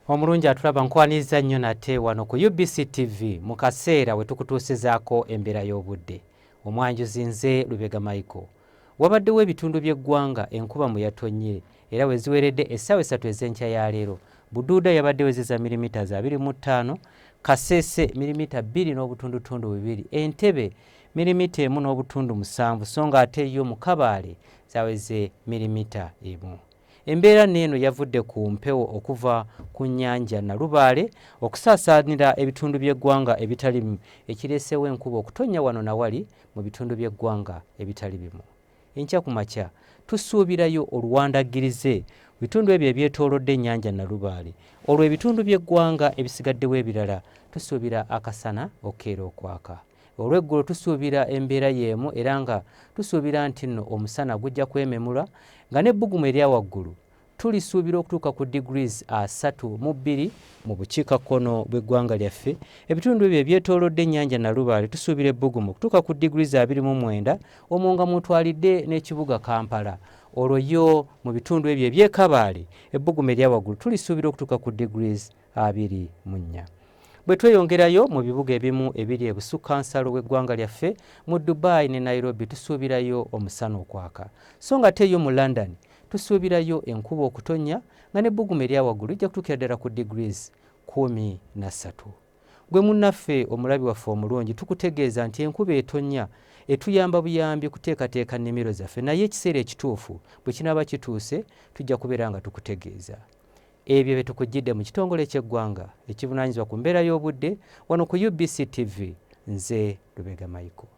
Omulungi atulaba, nkwaniriza nnyo nate wano ku UBC TV mu kaseera we tukutuusizaako embeera y'obudde. Omwanjuzi nze Lubega Michael. Wabaddewo ebitundu by'eggwanga enkuba mwe yatonnye era we ziweredde essaawa 3 ez'enkya ya leero, Buduuda yabadde wezeza milimita za 25, Kasese milimita 2.2, Entebbe milimita 1.7, so nga ate yo mu Kabaale zaweze milimita 1. Embeera neeno yavudde ku mpewo okuva ku nnyanja Nalubaale okusaasaanira ebitundu by'eggwanga ebitali bimu, ekireeseewo enkuba okutonnya wano na wali mu bitundu by'eggwanga ebitali bimu. Enkya ku makya tusuubirayo oluwandaggirize mu bitundu ebyo ebyetoolodde ennyanja Nalubaale, olwo ebitundu by'eggwanga ebisigaddewo ebirala tusuubira akasana okukeera okwaka. Olw'eggulo tusuubira embeera y'emu era nga tusuubira nti nno omusana gujja kwememula nga n'ebbugumu erya waggulu tulisuubira okutuuka ku degrees 32 mu bukiikakkono bw'eggwanga lyaffe. Ebitundu ebyo ebyetoolodde ennyanja Nalubaale tusuubira ebbugumu okutuuka ku degrees 29, omwo nga mw'otwalidde n'ekibuga Kampala. Olwo yo mu bitundu ebyo eby'e Kabaale ebbugumu erya waggulu tulisuubira okutuuka ku degrees 24. Bwe tweyongerayo mu bibuga ebimu ebiri ebusukkansalo w'eggwanga lyaffe, mu Dubai ne Nairobi tusuubirayo omusana okwaka. So nga ate yo mu London tusuubirayo enkuba okutonnya nga n'ebbugumu erya waggulu lijja kutuukira ddala ku degrees 13. Gwe munnaffe omulabi waffe omulungi, tukutegeeza nti enkuba etonnya etuyamba buyambi kuteekateeka nnimiro zaffe, naye ekiseera ekituufu bwe kinaaba kituuse tujja kubeera nga tukutegeeza. Ebyo bye tukujjidde mu kitongole ky'eggwanga ekivunaanyizibwa ku mbeera y'obudde wano ku UBC TV. Nze Lubega Michael.